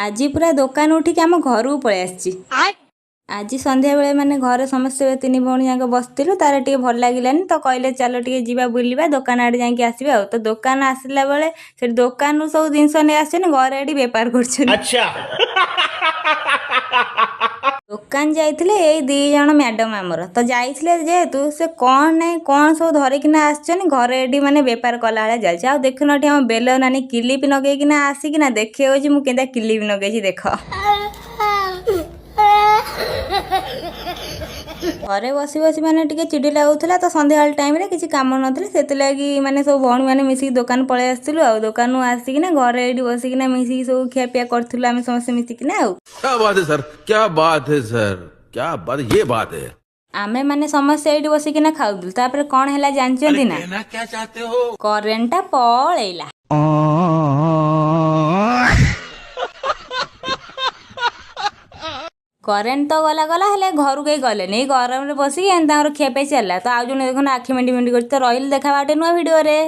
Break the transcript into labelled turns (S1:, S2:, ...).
S1: ଆଜି ପୁରା ଦୋକାନ ଉଠିକି ଆମ ଘରକୁ ପଳେଇ ଆସିଛି। ଆଜି ସନ୍ଧ୍ୟାବେଳେ ମାନେ ଘରେ ସମସ୍ତେ ତିନି ଭଉଣୀ ଯାକ ବସିଥିଲୁ। ତାର ଟିକେ ଭଲ ଲାଗିଲାନି ତ କହିଲେ, ଚାଲ ଟିକେ ଯିବା ବୁଲିବା, ଦୋକାନ ଆଡ଼େ ଯାଇକି ଆସିବା। ଆଉ ତ ଦୋକାନ ଆସିଲା ବେଳେ ସେଠି ଦୋକାନରୁ ସବୁ ଜିନିଷ ନେଇ ଆସିଛନ୍ତି, ଘରେ ଏଠି ବେପାର କରୁଛନ୍ତି। ଦୋକାନ ଯାଇଥିଲେ ଏଇ 2 ଜଣ ମ୍ୟାଡ଼ାମ ଆମର। ତ ଯାଇଥିଲେ ଯେହେତୁ, ସେ କ'ଣ ନାହିଁ କ'ଣ ସବୁ ଧରିକିନା ଆସିଛନ୍ତି, ଘରେ ଏଠି ମାନେ ବେପାର କଲା ଭଳିଆ ଚାଲିଛି। ଆଉ ଦେଖୁନ, ଏଠି ଆମ ବେଲ ନାନୀ କିଲିପି ନଗେଇକିନା ଆସିକିନା ଦେଖିବାକୁ, ମୁଁ କେନ୍ତା କିଲିପି ନଗେଇଛି ଦେଖ। ଘରେ ବସି ବସି ମାନେ ଟିକେ ଚିଡ଼ି ଲାଗୁଥିଲା। ତ ସନ୍ଧ୍ୟାବେଳ ଟାଇମ୍ରେ କିଛି କାମ ନଥିଲା, ସେଥିଲାଗି ମାନେ ସବୁ ଭଉଣୀମାନେ ମିଶିକି ଦୋକାନ ପଳେଇ ଆସିଥିଲୁ। ଆଉ ଦୋକାନରୁ ଆସିକିନା ଘରେ ଏଇଠି ବସିକିନା ମିଶିକି ସବୁ ଖିଆପିଆ କରିଥିଲୁ ଆମେ ସମସ୍ତେ ମିଶିକିନା। ଆଉ
S2: क्या बात है सर, क्या बात है सर, क्या बात, ये बात है।
S1: ଆମେ ମାନେ ସମସ୍ତେ ଏଇଠି ବସିକିନା ଖାଉଥିଲୁ। ତାପରେ କ'ଣ ହେଲା ଜାଣିଛନ୍ତି ନା?
S2: क्या चाहते हो?
S1: କରେଣ୍ଟଟା ପଳେଇଲା। କରେଣ୍ଟ ତ ଗଲା ଗଲା, ହେଲେ ଘରୁ କେହି ଗଲେନି। ଏଇ ଗରମରେ ବସିକି ଏମିତି ତାଙ୍କର ଖିଆପିଆ ଚାଲିଲା। ତ ଆଉ ଜଣେ ଦେଖୁନ, ଆଖି ମେଣ୍ଟି ମେଣ୍ଟି କରୁଛି। ତ ରହିଲି, ଦେଖା ଗୋଟେ ନୂଆ ଭିଡ଼ିଓରେ।